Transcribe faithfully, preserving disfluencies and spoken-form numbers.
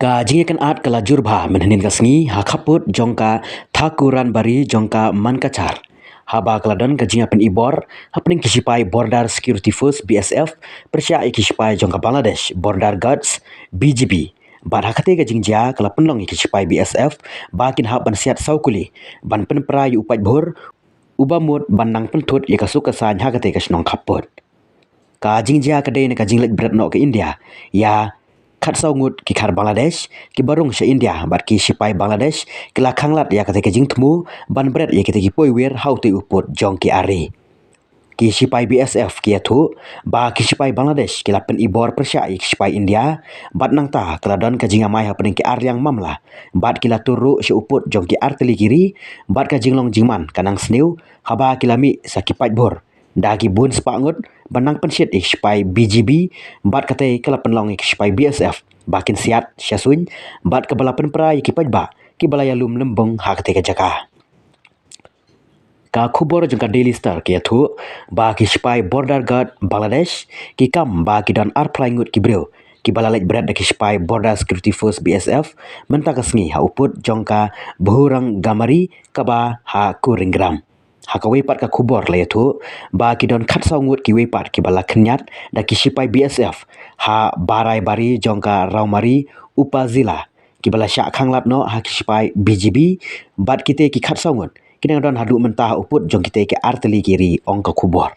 Ka jingïakynad ka la jur bha mynhynnin ka sngi ha khappud jong ka Thakuranbari jong ka Mankachar, haba ka la don ka jingïapynibor hapdeng ki shipai Border Security Force, B S F, pyrshah ïa ki shipai jong ka Bangladesh Border Guards, B G B. Bad ha katei ka jingjia ka la pynlong ïa ki shipai B S F ba kin hap ban siat saw kuli ban pynpra ïa u paidbhur uba mut ban nang pynthut ïa ka suk ka saiñ ha katei ka shnong khappud. Ka jingjia ka dei na ka jingleit bret noh ka India ïa khatsaw ngut ki khar Bangladesh kiba rung sha India, bad ki shipai Bangladesh ki la khanglad ïa katei ka jingthmu ban bret ïa kitei ki poiwir ha utei u pud jong ki ar ri. Ki shipai B S F ki ïathuh ba ki shipai Bangladesh ki la pynibor pyrshah ïa ki shipai India, bad nangta ka la don ka jingïamai hapdeng ki ar liang mamla, bad ki la tur ruh sha u pud jong ki ar tylli ki ri, bad ka jinglong jingman ka nang sniew haba ki la mih sa ki paidbhur da ki bun spah ngut ban nang pynshit ïa ki shipai B G B, bad katei ka la pynlong ïa ki shipai B S F ba kin siat sha suiñ, bad kaba la pynpra ïa ki paidbah kiba la ïalum lymbung ha katei ka jaka. Ka khubor jong ka Daily Star ka ïathuh ba ki shipai Border Guard Bangladesh ki kam ba ki don arphew lai ngut ki briew kiba la leit bret da ki shipai Border Security Force, B S F, mynta ka sngi ha u pud jong ka Bhurang Gamari kaba ha Kuringram. Ha kawei pat ka khubor la ïathuh ba ki don khatsaw ngut kiwei pat kiba la khynñiat da ki shipai B S F ha Baraibari jong ka Raumari Upazila, kiba la shah khanglad noh ha ki shipai B G B, bad kitei ki khatsaw ngut ki nang don haduh mynta ha u pud jong kitei ki ar tylli ki ri, ong ka khubor.